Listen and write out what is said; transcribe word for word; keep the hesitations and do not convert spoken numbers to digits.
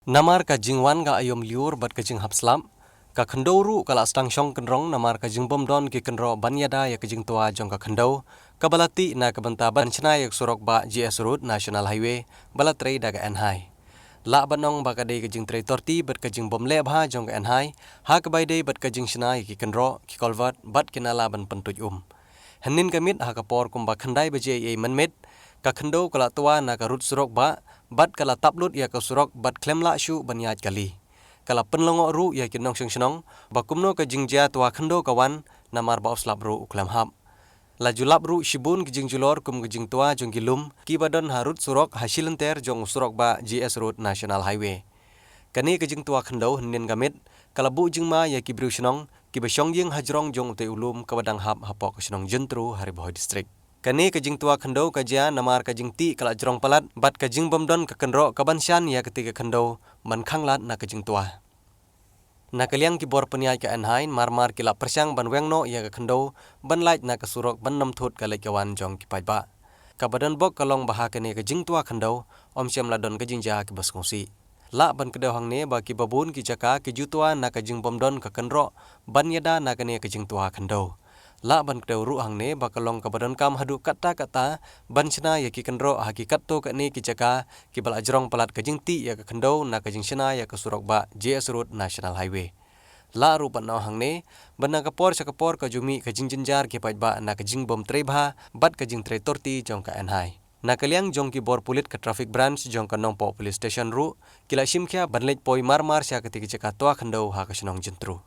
Namar ka jingwan ka aïom lyiur bad ka jinghap slap, ka khyndew ruh ka la sdang shong kynrong namar ka jingbym don ki kynroh ban ïada ïa ka jingtwa jong ka khyndew, kaba la tih na ka bynta ban shna ïa ka surok bah G S Road National Highway ba la trei da ka N-HAI. Lah ban ong ba ka dei ka jingtrei torti bad ka jingbym leh bha jong ka N-HAI ha kaba ïadei bad ka jingshna ïa ki kynroh, ki culvert bad ki nala ban pyntuid um. Hynnin ka miet ha ka por kumba khyndai baje eiei mynmiet, ka khyndew ka la twa na ka rud surok bah bad ka la tap lut ïa ka surok bad khlem lah shuh ban ïaid kali. Ka la pynlyngngoh ruh ïa ki nongshong shnong ba kumno ka jingjia twa khyndew ka wan, namar ba u slap ruh u khlem hap. La ju lap ruh shibun ki jingjulor kum ka jingtwa jong ki lum kiba don ha rud surok ha shilynter jong u surok bah G S Road National Highway. Kane ka jingtwa khyndew hynnin ka miet ka la buh jingma ïa ki briew shnong kiba shong ïing ha jrong jong utei u lum kaba dang hap hapoh ka shnong Jyntru ha Ri Bhoi District. Kane ka jingtwa khyndew ka jia namar ka jingtih ka la jrong palat bad ka jingbym don ka kynroh kaban shan ïa katei ka khyndew ban khanglad na ka jingtwa. Na ka liang ki bor pynïaid ka N-HAI mar mar ki la pyrshang ban weng noh ïa ka khyndew ban lait na ka surok ban nym thut ka leit ka wan jong ki paidbah. Kaba donbok ka long ba ha kane ka jingtwa khyndew ym shym la don ka jingjia kiba sngewsih. Lah ban kdew hangne ba kiba bun ki jaka ki ju twa na ka jingbym don ka kynroh ban ïada na kane ka jingtwa khyndew. Lah ban kdew ruh hangne ba ka long kaba donkam haduh katta katta ban shna ïa ki kynroh ha ki katto katne ki jaka kiba la jrong palat ka jingtih ïa ka khyndew na ka jingshna ïa ka surok bah G S Road National Highway. Lah ruh ban ong hangne ba na ka por sha ka por ka ju mih ka jingjynjar ki paidbah na ka jingbym trei bha bad ka jingtrei torti jong ka N-HAI. Na ka liang jong ki bor pulit ka Traffic Branch jong ka Nongpoh Police Station ruh ki la shim khia ban leit poi mar mar sha katei ka jaka twa khyndew ha ka shnong Jyntru.